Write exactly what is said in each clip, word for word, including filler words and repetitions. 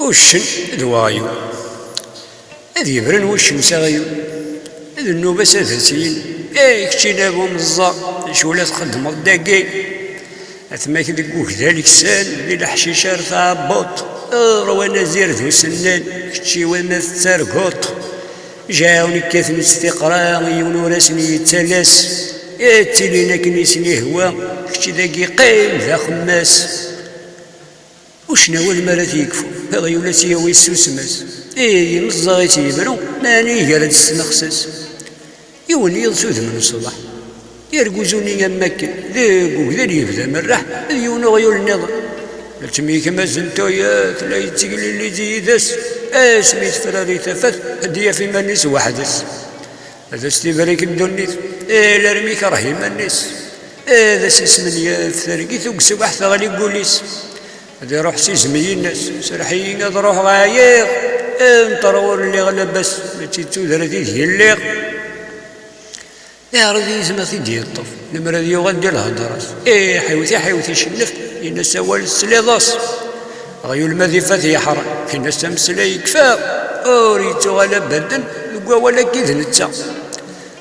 Uccen d weɣyul. Ad yebren wuccen s aɣyul. D nnuba-s ad as-yin: "Ay keččini a bu meẓẓa, d acu la txeddmeḍ dagi? Atmak deg ugdal ksan, di leḥcic ar tɛebbuḍ, rwan azir d usennan, kečči wama tettarguḍ. Jaɛun kkaten s tiqra, yiwen ur asen-yettalas, ad ttilin akken i sen-ihwa, kečči dagi qqim d axemmas." Uccen awal mi ara t-yekfu, aɣyul ad s-yawi ssusem-as. Ihi, imeẓẓaɣ-itt yebru, meɛna iger-d s tnexsas. Yiwen yiḍ s udem n ṣṣbeḥ, irguz-nni am wakken, deg ugdal yebda merreḥ d yiwen uɣyul nniḍen. La ttemyekmazen tuyat, la yettegliliz yid-s, asmi tefrari tafat, ad d-yaf iman-is weḥd-s. Ad as-tibrik ddunit, alarmi ikreh iman-is. Ad as-ismenyaf targit u deg ṣṣbeḥ teɣli deg wul-is. Ad iruḥ s izem, yenna-s: "Serreḥ-iyi ad ruḥeɣ, ɛyiɣ. Nṭer ur lliɣ labas, mačči d tudert ideg lliɣ." Iɛreḍ yizem ad t-id-yeṭṭef, lemmer ad yuɣal di lhedra-s. Iḥiwet, iḥiwet, icennef, yenna-s: "Awal tesliḍ-as." Aɣyul ma d ifat yeḥra, yenna-s: "Ameslay yekfa, ur yettuɣal abaden deg wawal akka d netta."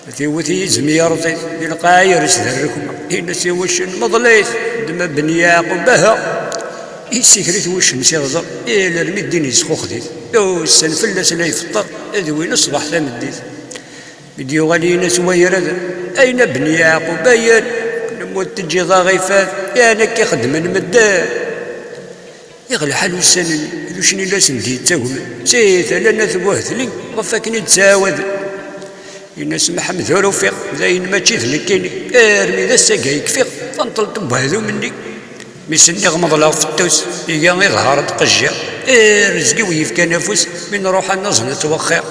Ad t-iwet yizem yerẓ-it, di lqaɛa yers d rrekma, yenna-s i wuccen: "Meḍl-it, ddem a Ben Yeɛqub, aha!" Yessikret wuccen s iɣzer, alarmi ddin yesxuxed-it. Ussan fell-as la ifeṭṭer, d win ṣṣbeḥ tameddit. Mi d-yuɣal yenna-s wayrad: "Ayen a Ben Yeɛqub, ayen, lmut teǧǧiḍ aɣ ifat, yeɛni akka i xeddmen medden." Iɣ lḥal ussan-nni, d uccen i la sen-d-yettagmen, si tala n At Buhetli, ɣef wakken i d-ttɛawaden. Yenna-s Mḥemmed: "Ur ufiɣ, dayen mačči d nekkini, armi d ass-agi ay kfiɣ tanṭelt n wehdum-nni. Mi s-nniɣ meḍleɣ fettus, iga iḍher-d qejjiɣ, rrezg-iw yefkan afus, mi nruḥ ad naẓen ad twexxiɣ."